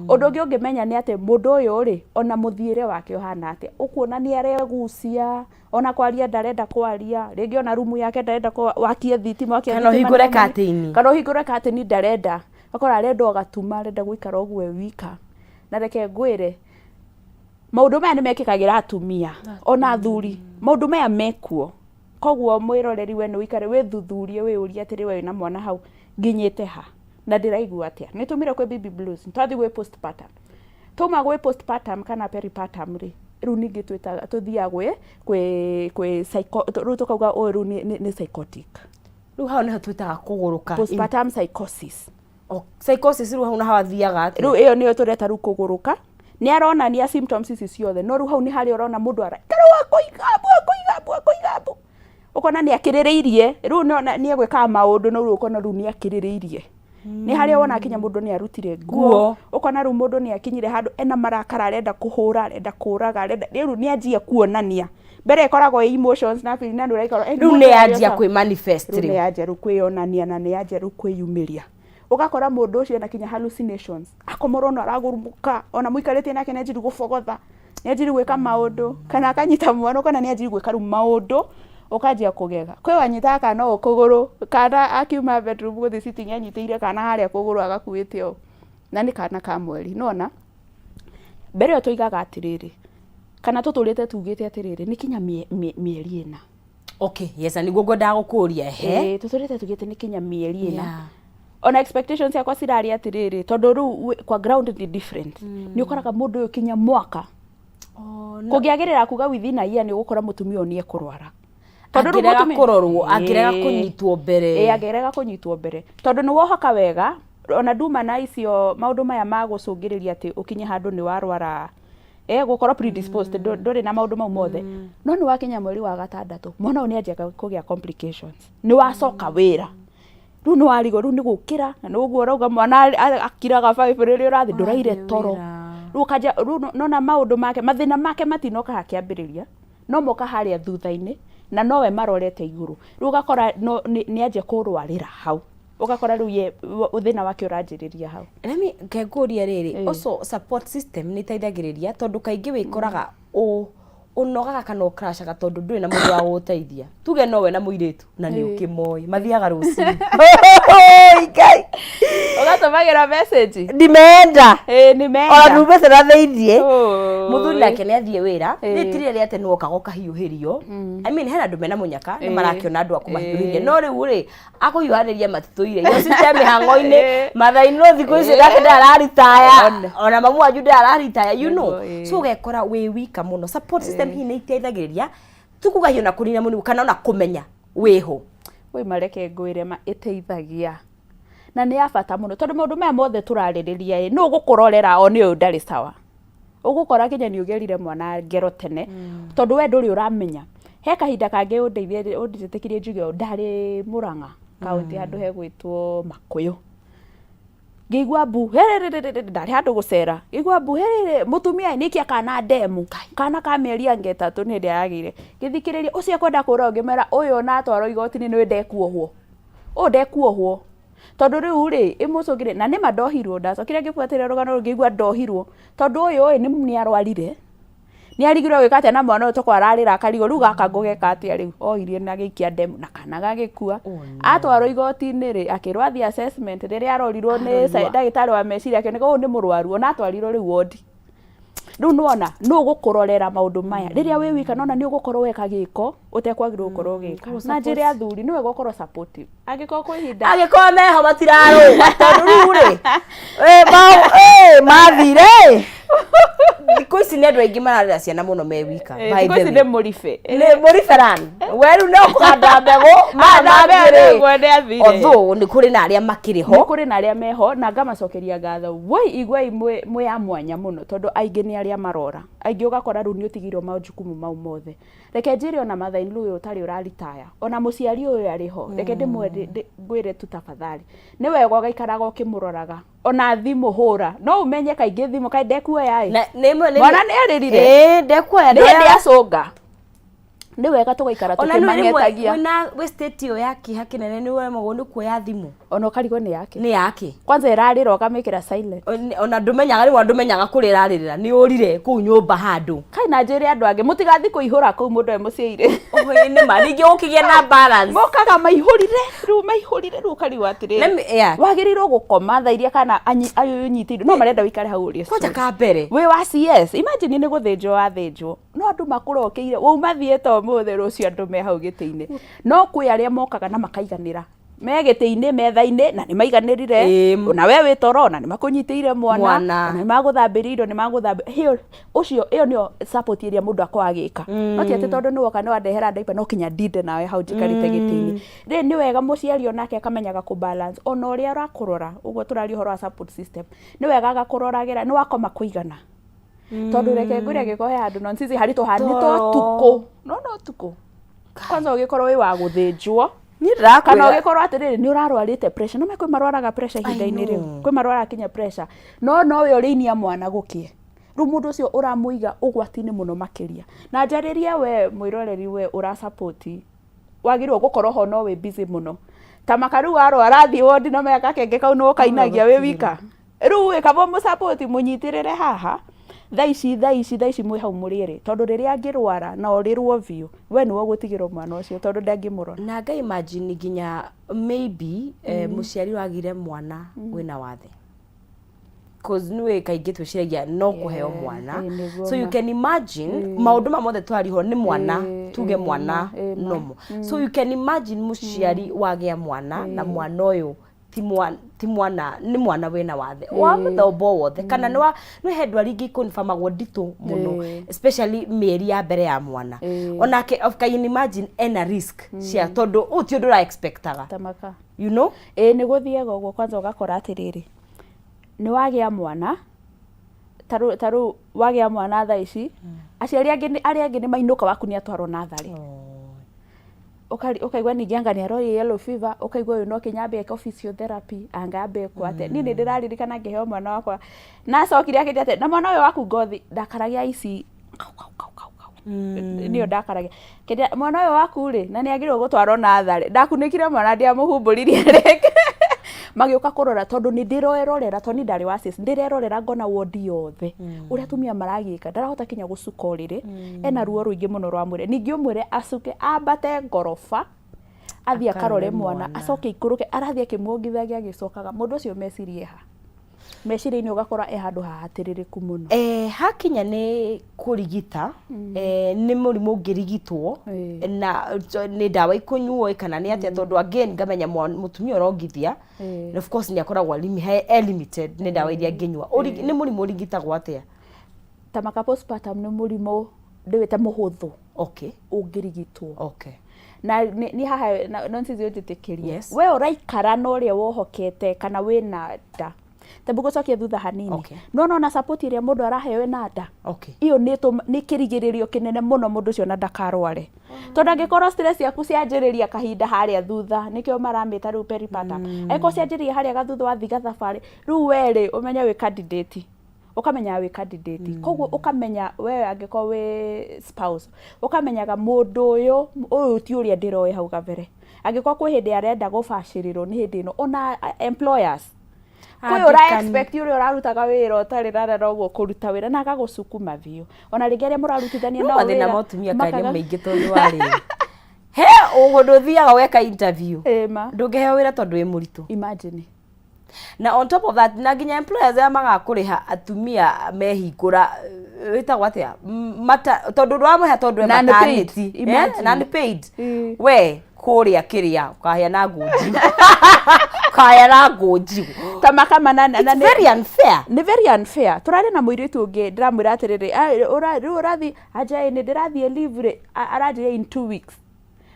Ũndũ ũngĩ ũngĩmenya nĩ atĩ mũndũ ũyũ rĩ, ona mũthiĩre wake ũhana atĩa, ũkuona nĩ aregucia, ona kwaria ndarenda kwaria, rĩngĩ ona rumu yake ndarenda wakie thitima, wakie Kana thitima ũhingũre nĩ curtain. Kana ũhingũre curtain ndarenda. Ũgakora arenda o gatuma, arenda gũikara ũguo e wika. Na reke ngwĩre, maũndũ maya nĩ mekĩkagĩra atumia ona athuri, maũndũ maya mekuo. Koguo mwĩroreri we nĩ ũikare wĩthuthurie wĩyũrie atĩrĩ we wĩna mwana hau nginyĩte ha na ndĩraigua atĩa. Nĩ tumire kwĩ baby blues, twathiĩ gwĩ postpartum. Twauma gwĩ postpartum kana peripartum rĩ, rĩu ningĩ twĩtaga tũthiaga gwĩ kwĩ kwĩ psycho rĩu tũkauga ũyũ rĩu nĩ psychotic. Rĩu hau nĩho twĩtaga kũgũrũka. Postpartum psychosis. Oh, psychosis rĩu hau naho athiaga atĩa? Rĩu ĩyo nĩyo tũreta rĩu kũgũrũka. Nĩ aronania symptoms ici ciothe no rĩu hau nĩ harĩa ũrona mũndũ araikara wa kũiga mbu akũiga mbu akũiga mbu. Ũkona nĩ akĩrĩrĩirie rĩu nĩ egwĩkaga maũndũ no rĩu ũkona rĩu nĩ akĩrĩrĩirie. Nĩ harĩa wona kinya mũndũ nĩ arutire nguo, ũkona rĩu mũndũ nĩ akinyire handũ ena marakara arenda kũhũra, arenda kũraga, arenda rĩu nĩ anjia kuonania. Mbere ĩkoragwo ĩ emotions na feeling na nĩ ũraikara Rĩu nĩ yanjia kwĩ manifest rĩu. Rĩu nĩ yanjia rĩu kwĩyonania na nĩ yanjia rĩu kwĩyumĩria. Ũgakora mũndũ ũcio ena kinya hallucinations, akomorwo ona aragurumũka, ona mũikarĩtie nake nĩ anjirie gũbogotha, nĩ anjirie gwĩka maũndũ, kana akanyita mwana ũkona nĩ anjirie gwĩka rĩu maũndũ, ũkanjia kũgega. Kwĩ wanyitaga kana ũũ kũgũrũ, kana akiuma bedroom gũthiĩ sitting anyitĩire kana harĩa kũgũrũ agakuĩte ũũ, na nĩ kana ka mweri, nĩ wona? Mbere ĩyo tũigaga atĩrĩrĩ, kana tũtũrĩte tugĩte atĩrĩrĩ, nĩ kinya mĩeri ĩna. Okay, yes, na nĩguo ngwendaga gũkũria he. Ĩĩ, tũtũrĩte tugĩte nĩ kinya mĩeri ĩna. Ona expectations ciakwa cirarĩ atĩrĩrĩ, tondũ rĩu kwa ground nĩ different. Nĩ ũkoraga mũndũ ũyũ kinya mwaka. Oh, no. Kũngĩagĩrĩra kuga within a year nĩ ũgũkora mũtumia ũyũ nĩ ekũrwara. Tondũ rĩu Angĩrega mũtumia- kũrorwo, angĩrega Ĩĩ. kũnyitwo mbere. Ĩĩ, angĩrega kũnyitwo mbere. Tondũ nĩ wohoka wega, ona nduma na icio maũndũ maya ma gũcũngĩrĩria atĩ ũkinye handũ nĩ warwara gũkorwo predisposed, ndũrĩ na maũndũ mau mothe. No nĩ wakinya mweri wa gatandatũ, mwana ũyũ nĩ anjia kũgĩa complications. Nĩ wacoka wĩra. Rĩu nĩ warigwo rĩu nĩ gũkĩra, na nĩ ũguo ũrauga mwana akiraga five rĩrĩa ũrathiĩ, ndũraire toro. Rĩu ũkanjia, rĩu nona maũndũ make, mathĩna make matinoka hakĩambĩrĩria, no moka harĩa thutha-inĩ, na nowe marorete igũrũ. Rĩu ũgakora no nĩ anjia kũrwarĩra hau. Ũgakora rĩu ye thĩna wake ũranjĩrĩria hau. Let me ke ngũrie rĩrĩ, also support system nĩ iteithagĩrĩria tondũ kaingĩ wĩkoraga ũnogaga kana ũkrashaga tondũ ndũrĩ na mũndũ wa gũgũteithia. Tuge nowe na mũirĩtu na nĩ ũkĩmoĩ mathiaga rũcinĩ. Ngai. Ũgatũmagĩra message. Nimeenda. Ĩĩ, nimeenda. Ona ndumĩte na thĩiniĩ. Oi. Mũthuri nake nĩ athiĩ wĩra. Ĩĩ. Nĩ ti rĩrĩa atĩ nĩwokaga ũkahiũhĩrio. I mean hena andũ mena mũnyaka nĩ marakĩona andũ a kũmahiũhĩria. No rĩu rĩ akũhiũhanĩria matitũire. Irio cia mĩhang'o-inĩ, mathainĩ thikũ ici nake ndararitaya. Ona mamu wanyu ndararitaya, you know. Nĩguo, ĩĩ. So ũgekora wĩ wika mũno. Support system hihi nĩ iteithagĩrĩria tu kuga hihi ona kũnina mũrimũ kana ona kũmenya wĩho. Woi mareke ngwĩre ma ĩteithagia na nĩ ya bata mũno tondũ maũndũ maya mothe tũrarĩrĩria ĩ nũ ũgũkũrorera one ũyũ ndarĩ sawa. Ũgũkora nginya nĩ ũgerire mwana ngero tene tondũ we ndũrĩ ũramenya. He kahinda kangĩ ũndeithie ũnjĩtĩkĩrie njuge ũũ ndarĩ Mũrang'a kaũntĩ handũ hegwĩtwo Makũyũ. Ngĩigua mbu herererere ndarĩ handũ gũcera ngĩigua mbu herere mũtumia nĩ aikia kana ndemu kana ka mĩeri anga ĩtatũ nĩ hĩndĩ yagĩire. Ngĩthikĩrĩria ũcio ekwenda kũũragwo ngĩmwĩra ũyũ ona atwarwo igoti-inĩ nĩ ũĩ ndekuohwo, ũyũ ndekuohwo. Tondũ rĩu rĩ ĩmũcũngĩrĩria na nĩma ndohirwo ndacokire ngĩbuatĩrĩra rũgano rũu ngĩigua ndohirwo tondũ ũyũ ĩ nĩ arwarire nĩ arigirwo egwĩka atĩa na mwana ũyũ toko ararĩra akarigwo rĩu gaka ngũgeka atĩa rĩu oirie na agĩikia ndemu na kana gagĩkua. Atwarwo igoti-inĩ rĩ akĩrwo athiĩ assessment rĩrĩa arorirwo nĩ ndagĩtarĩ wa meciria akĩoneka ũyũ nĩ mũrwaru ona atwarirwo rĩu wondi. Rĩu nĩwona nũ ũgũkũrorera maũndũ maya rĩrĩa wĩ wika nĩwona nĩ ũgũkorwo weka gĩko ũtekwagĩrĩirwo gũkorwo ũgĩka. Na njĩre athuri nĩ wega ũkorwo supportive angĩkorwo kwĩ ihinda Angĩkorwo meho matirarũga tondũ rĩu rĩ mathire thikũ ici nĩ andũ aingĩ mararera ciana mũno me wika. By thikũ the ici way. nĩ mũribe. Nĩ mũriberan we rĩu no kũhanda mbegũ maya Handa mangĩ mbegũ rĩ nĩguo nĩ athire. although nĩ kũrĩ na arĩa makĩrĩ ho Nĩ kũrĩ na arĩa meho na ngamacokeria ngatho woi iguai mwĩ a mwanya mũno tondũ aingĩ nĩ arĩa marora aingĩ ũgakora rĩu nĩ ũtigĩirwo majukumu mau mothe. Reke njĩre ona mother in law ũyũ ũtarĩ ũraritaya ona mũciari ũyũ arĩ ho reke ngwĩre tu tafadhali nĩ wega ũgaikaraga ũkĩmũroraga ona thimũ hũra no ũmenye kaingĩ thimũ kaĩ ndekuoya ĩ Na nĩ imwe nĩ Mwana nĩ arĩrire. Ĩĩ ndekuoya nĩ hĩndĩ acũnga nĩ wega tũgaikara ona nĩ rĩmwe tũkĩmang'etagia wĩna wĩ state ĩyo ya kĩeha kĩnene nĩ ũremagwo nĩ kuoya thimũ. Ona ũkarigwo nĩ yake. Nĩ yake. Kwanza ĩrarĩra ũkamĩkĩra silent. Ona ndũmenyaga, rĩmwe ndũmenyaga kũrĩa ĩrarĩrĩra, nĩ ũrire kũu nyũmba handũ. Kai na njĩre andũ angĩ mũtigathiĩ kũihũra kũu mũndũ e mũciĩ-irĩ. Ũhĩ nĩ ma ningĩ ũkĩgĩa na balance. Mokaga maihũrire rĩu, maihũrire rĩu, ũkarigwo atĩrĩrĩ, Let me- yeah. wagĩrĩirwo gũkoma thaa iria kana ũnyitĩirwo, no marenda ũikare hau ũrĩe Kwanja story. ka mbere. Wĩ wa CS, imagine nĩ gũthĩnjwo wathĩnjwo, no andũ makũrokeire, wauma theatre ũmũthĩ, rũciũ andũ me hau gĩtĩ-inĩ. No kwĩ arĩa mokaga na makaiganĩra me gĩtĩ-inĩ, metha-inĩ, na nĩ maiganĩrire. Ona we wĩ toro, na nĩ makũnyitĩire mwana, Mwana. ona nĩ magũthambĩria indo, nĩ magũthambĩria ĩyo ũcio, ĩyo nĩyo support ĩrĩa mũndũ akoragwo agĩka. No ti atĩ tondũ nĩ woka nĩ wandehera diaper no kinya ndinde nawe hau njikarĩte gĩtĩ-inĩ. Rĩ nĩ wega mũciari onake akamenyaga kũ balance ona ũrĩa ũrakũrora ũguo. Tũraria ũhoro wa support system, nĩ wega agakũroragĩra nĩ wakoma kũigana, tondũ reke ngwĩre, gĩko he handũ nonsense harĩ tũhani to Toro. tukũ no tukũ kwanza ũgĩkorwo wĩ wa gũthĩnjwo Niĩ kana ndĩrakwĩra. Ũgĩkorwo atĩrĩrĩ nĩ ũrarwarĩte pressure, no kwĩ marwaraga pressure ihinda-inĩ rĩu. Know. Kwĩ marwaraga kinya pressure, no nowe ũrĩinia mwana gũkĩe rĩu, mũndũ ũcio ũramũiga ũgwati-inĩ mũno makĩria. Na njarĩrie we mwĩroreri, we ũra support, wagĩrĩirwo gũkorwo ho, no wĩ busy mũno ta maka rĩu warwara athiĩ wondi na maya gakenge kau nĩ ũkainagia wĩ wika. Rĩu ĩ kaba mũsupport, mũnyitĩrĩre haha thaa ici, thaa ici, thaa ici mwĩ hau mũrĩ erĩ, tondũ rĩrĩa angĩrwara na ũrĩrwo biũ, we nĩwe ũgũtigĩrwo mwana ũcio tondũ ndangĩmũrora. Na nga imagine nginya maybe mũciari wagire mwana wĩna wathe, cause nĩwe kaingĩ twĩciragia no kũheo mwana. Nĩguo. So you ma. can imagine maũndũ ma mothe twarihwo nĩ mwana, tuge mwana ma. normal. So you can imagine mũciari wagĩa mwana na mwana ũyũ ti mwana, nĩ mwana wĩna wathe wa mũthemba o wothe, kana nĩ wa nĩ he ndwari ingĩ ikonfamagwo nditũ mũno, especially mĩeri ya mbere ya mwana. Onake of can imagine ena risk cia, tondũ ũyũ ti ũndũ ũra expectaga. Tamaka. You know. Ĩĩ, nĩ gũthiaga ũguo. Kwanza ũgakora atĩrĩrĩ, nĩ wagĩa mwana, tarĩu wagĩa mwana thaa ici, aciari angĩ arĩa angĩ nĩ mainũka, waku nĩ atwarwo natharĩ. Ũkaigua ningĩ anga nĩ arorire yellow fever, ũkaigua ũyũ no kinya ambe eke physiotherapy, anga ambe ekwo atĩa. Niĩ nĩ ndĩraririkana ngĩheo mwana wakwa, nacokire akĩnjĩra atĩ na mwana ũyũ waku ngothi ndakaragia ici kau kau kau kau kau, nĩyo ndakaragia. Kĩndĩa mwana ũyũ waku rĩ, na nĩ agĩrĩirwo gũtwarwo natharĩ. Ndakunĩkire mwana, ndiamũhumbũririe rĩngĩ, magĩũka kũrora, tondũ nĩ ndĩrerorera, tondũ niĩ ndarĩ wa sis, ndĩrerorera ngona wondi yothe ũrĩa atumia maragĩka, ndarahota kinya gũcuka ũrĩrĩ, ena ruo rũingĩ mũno rwa mwĩrĩ. Ningĩ ũmwĩre acuke ambate ngoroba athiĩ akarore mwana, acoke ikũrũke, arathiĩ akĩmuongithagia agĩcokaga. Mũndũ ũcio mecirie ha meciria-inĩ, ũgakora e handũ hahatĩrĩrĩku mũno. Hakinya nĩ kũrigita, nĩ mũrimũ ũngĩrigitwo na nĩ ndawa ikũnyuo kana nĩ atĩa? Tondũ again ngamenya mũtumia ũrongithia, na of course nĩ akoragwo e limited nĩ ndawa iria angĩnyua. Nĩ mũrimũ ũrigitagwo atĩa? Tamaka, postpartum nĩ mũrimũ ndĩwĩte mũhũthũ ũngĩrigitwo. Na nĩ haha nonsense ũnjĩtĩkĩrie. We ũraikara na ũrĩa wohokete kana wĩna nda, tebu gũcokia thutha hanini. No nona support ĩrĩa mũndũ araheo ĩna nda, ĩyo nĩ kĩrigĩrĩrio kĩnene mũno mũndũ ũcio na ndakarware, tondũ angĩkorwo stress yaku cianjĩrĩria kahinda harĩa thutha, nĩkĩo maramĩta rĩu peripartum, angĩkorwo cianjĩrĩria harĩa gathutha wathiĩ gathabarĩ rĩu, werĩ ũmenye wĩ candidate, ũkamenya wĩ candidate. Koguo ũkamenya we angĩkorwo wĩ spouse, ũkamenyaga mũndũ ũyũ, ũyũ ti ũrĩa ndĩroĩ hau kabere, angĩkorwo kwĩ hĩndĩ arenda gũbacĩrĩrwo nĩ hĩndĩ ĩno. Ona employers, kwĩ ũra Andĩkani. expect ũrĩa ũrarutaga wĩra ũtarĩ na noguo kũruta wĩra na agagũcukuma biũ, ona rĩngĩ arĩa mũrarutithania No nao mathĩna wĩra ma ũtumia kaĩ nĩ maingĩ, tondũ wa rĩrĩ, he ũndũ ũthiaga weka interview, Ĩma. ndũngĩheo wĩra tondũ wĩ mũritũ. Imagine. Na on top of that, na nginya employers arĩa magakũrĩha atumia mehingũra, wĩtagwo atĩa, mata, tondũ ndwamũhe tondũ e Non-paid. maternity. Imagine. Non paid. We kũrĩa kĩrĩa ũkahĩa na ngũnji, ũkahĩa na ngũnji. Ta makama na It's very unfair. Nĩ very unfair. Tũrarĩ na mũirĩtu ũngĩ, ndĩramwĩra atĩrĩrĩ, "Ah, rĩu ũrathiĩ anja ĩ nĩ ndĩrathiĩ leave rĩ." Aranjĩra in 2 weeks,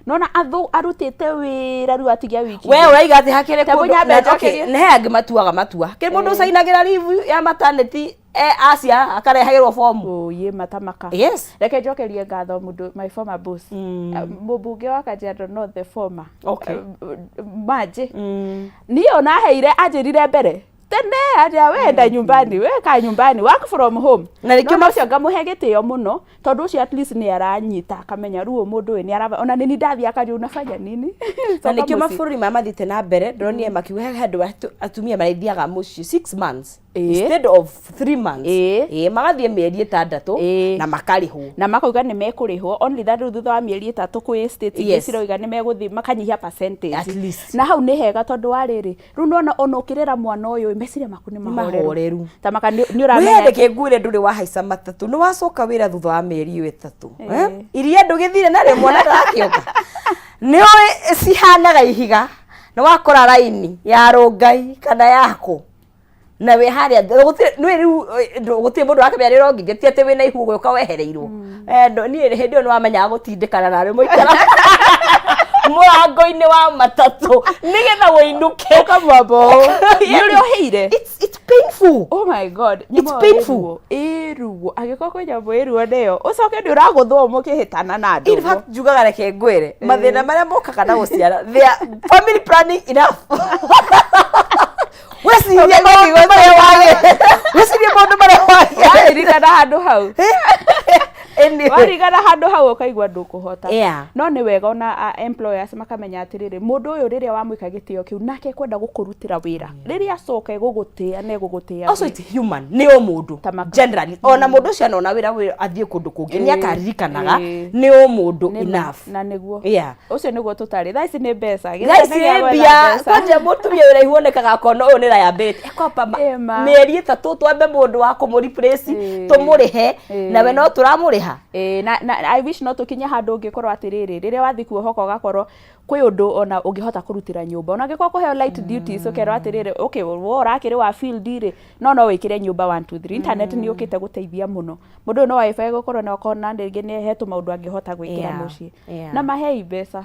nona arutĩte wĩra rĩu atigia wiki We igĩrĩ. ũraiga atĩ hakĩrĩ Ta kũndũ mũnyambe na okay, njokerie. nĩ he angĩ matuaga matua, hakĩrĩ mũndũ ũcainagĩra leave ya maternity e acia akarehagĩrwo fomu. Ũyĩ matamaka. Reke njokerie ngatho mũndũ, my former boss, mũmbunge wa Kajiado North, the former, manjĩ niĩ onaheire, anjĩrire mbere. Tene aja wenda nyumbani, we ka nyumbani, work from home. Na nĩkĩo No ũcio ngamũhe gĩtĩo mũno, tondũ ũcio at least nĩ aranyita, akamenya rĩu mũndũ ũyũ nĩ araba, ona nĩ ndathiĩ akaria, "Unafanya nini?" Na Coka nĩkĩo mũciĩ. Mabũrũri maya mathiĩte na mbere, ndĩronire makiuga he handũ atumia marĩthiaga mũciĩ 6 months instead of 3 months. Ĩĩ, magathiĩ mĩeri 6 na makarĩhwo. Na makauga nĩ mekũrĩhwo, only that rĩu thutha wa mĩeri 3 kwĩ state ingĩ ciroiga nĩ megũthiĩ makanyihia percentage. At least. Na hau nĩ hega, tondũ wa rĩrĩ, rĩu nĩwona ona ũkĩrera mwana ũyũ, meciria maku nĩ mahoreru. Mahoreru. Ta maka nĩ wende ũramenya. Kĩnguire ndũrĩ wahaica matatũ, nĩ wacoka wĩra thutha wa mĩeri ĩyo 3. Eh? Iria ndũgĩthire narĩo, mwana ndarakĩonga, nĩ ũĩ cihanaga ihiga, nĩ wakora raini ya rũngai kana yaku na wĩ harĩa gũtirĩ nĩ rĩu gũtirĩ mũndũ wakĩmenya nĩ ũrongithia, ti atĩ wĩna ihu ũgĩũka wehereirwo. Niĩ hĩndĩ ĩyo nĩ wamenyaga gũtindĩkana narĩ mũikara mũrango-inĩ wa matatũ nĩgetha wĩinũke. Ũkamwamba ũũ nĩ ũrĩa ũhĩire. It's painful. Oh my God. It's painful. Ĩ ruo, angĩkorwo kwĩ nyamũ ĩ ruo nĩyo ũcoke nĩ ũragũthwo mũkĩhĩtana na andũ. In fact, njugaga reke ngwĩre, mathĩna marĩa mokaga na gũciara, they are family planning enough. Wecirie maũndũ marĩa wagĩ, wecirie maũndũ marĩa wagĩ. Waririkana handũ hau. Anyway. Warigana handũ hau ũkaigua ndũkũhota. No nĩ wega ona employers makamenya atĩrĩrĩ, mũndũ ũyũ rĩrĩa wamwĩka gĩtĩo kĩu, nake kwenda gũkũrutĩra wĩra, rĩrĩa acoka egũgũtĩa na egũgũtĩa. Also it's human, nĩ o mũndũ. Tamaka. Generally, ona mũndũ ũcio anona wĩra athiĩ kũndũ kũngĩ, nĩ akaririkanaga nĩ o mũndũ enough. Na nĩguo ũcio nĩguo tũtarĩ thaa ici nĩ mbeca. Thaa ici nĩ mbia. Kwanja mũtumia wĩra ihu onekaga akona ũyũ nĩ liability, ekwamba Ĩma. mĩeri 3 twambe mũndũ wa kũmũ replace, tũmũrĩhe, nawe no tũramũrĩha. Ĩĩ, na I wish no tũkinye handũ ũngĩkorwo atĩrĩrĩ, rĩrĩa wathiĩ kuohoka ũgakorwo kwĩ ũndũ ona ũngĩhota kũrutĩra nyũmba, ona angĩkorwo kũheo light duties, ũkerwo atĩrĩrĩ, okay, we ũrakĩrĩ wa field rĩ, no wĩkĩre nyũmba 1 2 3. Internet nĩ yũkĩte gũteithia mũno mũndũ ũyũ, no wifi gũkorwo na ũkona rĩngĩ nĩ he tũmaũndũ angĩhota gwĩkĩra mũciĩ. Na mahei mbeca,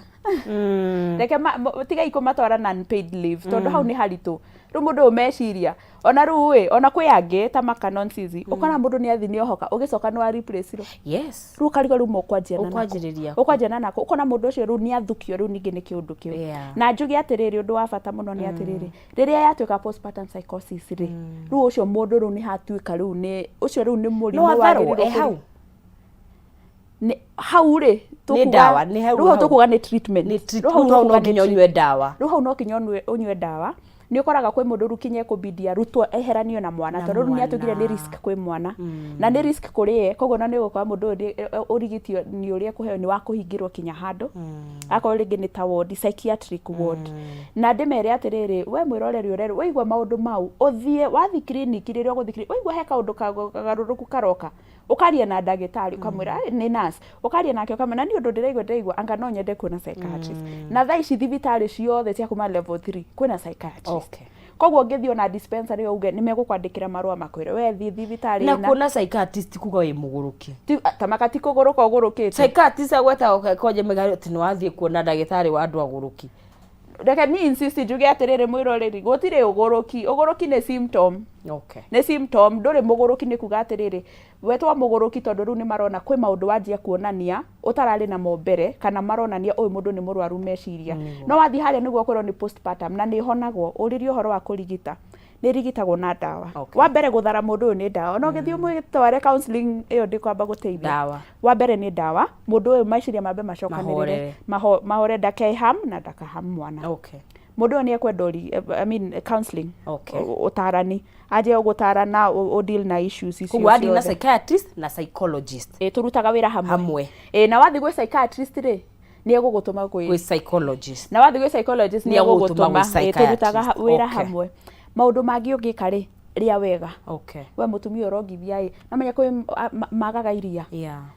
reke tigai kũmatwara na unpaid leave, tondũ hau nĩ haritũ. Rĩu mũndũ ũyũ meciria ona rĩu ĩ, ona kwĩ angĩ ta makanonsizi, ũkona mũndũ nĩ athi nĩ ohoka, ũgĩcoka nĩ wa replace irwo. Rĩu ũkarigwo rĩu mũkwanjia na nakũ. Ũkwanjĩrĩria kũ? Ũkwanjia na nakũ, ũkona mũndũ ũcio rĩu nĩ athukio rĩu ningĩ nĩ kĩũndũ kĩu. Na njuge atĩrĩrĩ, ũndũ wa bata mũno nĩ atĩrĩrĩ, rĩrĩa yatuĩka postpartum psychosis rĩ, rĩu ũcio mũndũ rĩu nĩ hatuĩka rĩu nĩ ũcio rĩu nĩ mũrimũ No atharwo wagĩrĩirwo e hau. Hau rĩ Nĩ ndawa, nĩ hau rĩu hau hau. Tũkuga nĩ treatment. Nĩ treat- Rĩu hau rĩu hau no tũkuga nĩ nginya ũnyue ndawa. Rĩu hau no kinya ũnyue ndawa. Nĩ ũkoraga kwĩ mũndũ rĩu kinya ekũbidi arutwo eheranio na mwana, Na tondũ rĩu nĩ atuĩkire nĩ mwana. risk kwĩ mwana na nĩ risk kũrĩ ye. Koguo na nĩ ũgũkora mũndũ ũyũ ũrigiti nĩ ũrĩa ekũheo nĩ wa kũhingĩrwo kinya handũ, akorwo rĩngĩ nĩ ta ward, psychiatric ward. Na ndĩmere atĩrĩrĩ, we mwĩroreri ũrerwo waigua maũndũ mau, ũthiĩ wathiĩ kiriniki, rĩrĩa ũgũthiĩ kiriniki waigua he kaũndũ kagarũrũku karoka, ũkaria na ndagĩtarĩ, ũkamwĩra, "Ai, nĩ nurse," ũkaria nake ũkamwĩra, "Na nĩ ũndũ ndĩraigua anga no nyende kuona psychiatrist." Na thaa ici thibitarĩ ciothe cia kuma level 3 kwĩna psychiatrist. Koguo ũngĩthiĩ ona dispensary uge, nĩ megũkwandĩkĩra marũa makwĩre we thiĩ thibitarĩ Na ĩna. kuona psychiatrist kuga wĩ mũgũrũki. Tamaka ti kũgũrũka ũgũrũkĩte. Psychiatrist agwetaga konje mĩgario atĩ nĩ wathiĩ kuona ndagĩtarĩ wa andũ agũrũki. Reke ni insist njuge atĩrĩrĩ, mwĩroreri, gũtirĩ ũgũrũki. Ũgũrũki nĩ symptom. Nĩ symptom, ndũrĩ mũgũrũki. Nĩ kuga atĩrĩrĩ, wetwo mũgũrũki tondũ rĩu nĩ marona kwĩ maũndũ wanjia kuonania ũtararĩ namo mbere, kana maronania ũyũ mũndũ nĩ mũrwaru meciria. No wathiĩ harĩa nĩguo kwĩrwo nĩ postpartum, na nĩ ĩhonagwo. Ũrĩrie ũhoro wa kũrigita, nĩ ĩrigitagwo na ndawa. Wa mbere gũthara mũndũ ũyũ nĩ ndawa. Ona ũgĩthiĩ ũmũtware counseling ĩyo ndĩkwamba gũteithia. Ndawa. Wa mbere nĩ ndawa, mũndũ ũyũ meciria mambe macokanĩrĩre. Mahorere. Mahore, ndakeham na ndakaham mwana. Mũndũ ũyũ nĩ ekwenda I mean, counseling. Ũtarani, anjie gũtarana ũ deal na issues icio Koguo wathiĩ na ciothe. psychiatrist na psychologist. Ĩ, tũrutaga wĩra hamwe. Hamwe. Ĩ, na wathiĩ gwĩ psychiatrist rĩ, nĩ egũgũtũma gwĩ gwĩ psychologist. Na wathiĩ gwĩ psychologist nĩ nĩ egũgũtũma egũgũtũma gwĩ Ĩ, tũrutaga psychiatrist. wĩra hamwe. Maũndũ mangĩ ũngĩka rĩ, rĩa wega. We mũtumia ũrongithia ĩ, namenya kwĩ magaga iria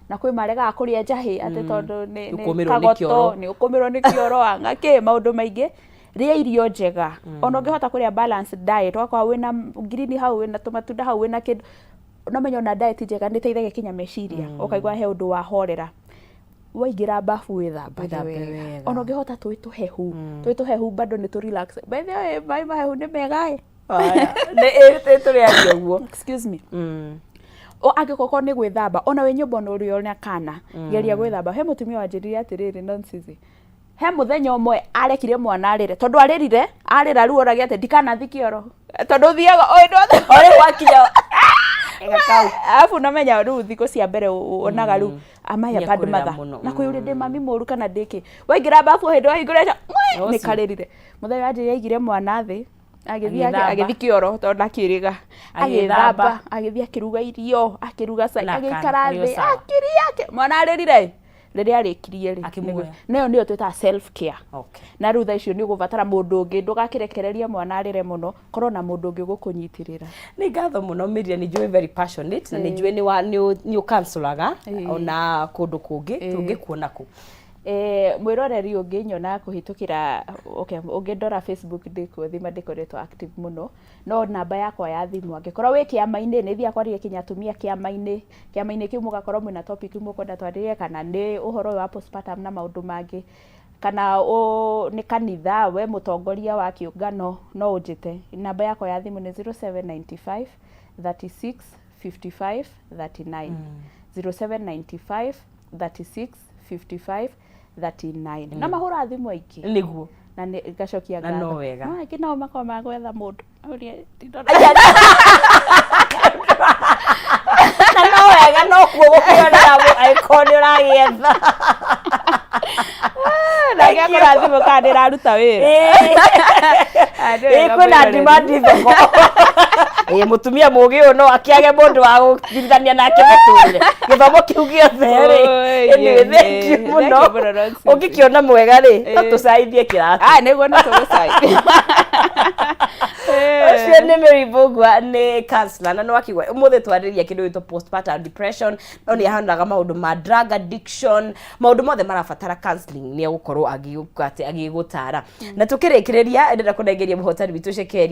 na kwĩ maregaga kũrĩa njahĩ atĩ tondũ nĩ Ũkũmĩrwo nĩ kagoto. kĩoro. Nĩ ũkũmĩrwo nĩ kĩoro, anga kĩ maũndũ maingĩ. Rĩa irio njega, ona ũngĩhota kũrĩa balanced diet, ũgakorwo wĩna green hau, wĩna tũmatunda hau, wĩna kĩndũ. Nomenya ona diet njega nĩ ĩteithagia kinya meciria, ũkaigua he ũndũ wahorera. Waingĩra bafu wĩthambage Wĩthambe wega. Wega. Ona ũngĩhota tũĩ tũhehu, tũĩ tũhehu bado nĩ tũ relax. By the way, maĩ mahehu nĩ mega ĩ. Nĩ tũrĩaria ũguo. Excuse me. O angĩkorwo nĩ gwĩthamba, ona wĩ nyũmba, ona ũrĩ ona kana, geria gwĩthamba. He mũtumia wanjĩrire atĩrĩrĩ, nonsense, He mũthenya ũmwe arekire mwana arĩre, tondũ arĩrire, arĩra rĩu oragia atĩ ndikanathi kĩoro, tondũ ũthiaga ũĩ O rĩu wakinya kau. Arabu namenya rĩu thikũ cia mbere wonaga rĩu am I a bad Nĩekũrĩra mother mũno. Na kwĩ ũrĩ ndĩ mami mũru kana ndĩkĩ, waingĩra bafu hĩndĩ wahingũra Ũcio. nĩ karĩrire. Mũthenya wanjĩrire aigire mwana thĩ, agĩthiĩ Agĩthamba. Agĩthiĩ kĩoro tondũ ndakĩrĩga. Agĩthamba. Agĩthamba, agĩthiĩ akĩruga irio, akĩruga cai, Na agĩikara kana, thĩ, sawa. akĩrĩa mwana arĩrire. Rĩrĩa arĩkirie rĩ, Akĩmuoya. Nayo nĩyo twĩtaga self care. Okay. Na rĩu thaa icio nĩ ũgũbatara mũndũ ũngĩ, ndũgakĩrekererie mwana arĩre mũno, korwo na mũndũ ũngĩ ũgũkũnyitĩrĩra. Nĩ ngatho mũno, Miriam, nĩ njũĩ very passionate na nĩ njũĩ nĩ wa nĩ ũkansũlaga ona kũndũ kũngĩ. Tũngĩkuona kũ? Mwĩroreri, ũngĩnyona kũhĩtũkĩra, okay, ũngĩndora Facebook ndĩkuo, thima ndĩkoretwo active mũno, no namba yakwa ya thimũ, angĩkorwo wĩ kĩama-inĩ, nĩ thiaga kwarĩria kinya atumia kĩama-inĩ, kĩama-inĩ kĩu mũgakorwo mwĩna topic mũkwenda twarĩrie, kana nĩ ũhoro ũyũ wa postpartum na maũndũ mangĩ, kana nĩ kanitha, we mũtongoria wa kĩũngano, no ũnjĩte. Namba yakwa ya thimũ nĩ 0795 36 55 39, 0795 36 55 39, na mahũra thimũ aingĩ. Na nĩ ngacokia Na no ngatho. wega. No angĩ nao makorwo magwetha mũndũ ũrĩa Na no wega, no kuo gũkĩonera angĩkorwo nĩ ũragĩetha. Na ngakora thimũ kana ndĩraruta wĩra. Ah, nĩ Ĩ, wega kwĩna mwĩroreri. demand thoko. Ĩ, mũtumia mũgĩ ũyũ no akĩage mũndũ wa gũthirithania nake mũtũrĩre gĩthomo kĩu gĩothe rĩ. Oi, Anyway, ĩ, thank you ĩ, mũno. Thank you mũno, Roxy. Ũngĩkĩona mwega rĩ, no tũcaithie kĩratũ. Ah, nĩguo, no tũgũcai. Ũcio nĩ Mary Mbugua, nĩ counselor, na nĩ wakigua ũmũthĩ twarĩria kĩndũ gĩtwo postpartum depression, no nĩ ahandaga maũndũ ma drug addiction, maũndũ mothe marabatara counseling nĩ egũkorwo agĩũka atĩ agĩgũtara. Na tũkĩrĩkĩrĩria, ndĩrenda kũnengeria mũhotani witũ cekeri.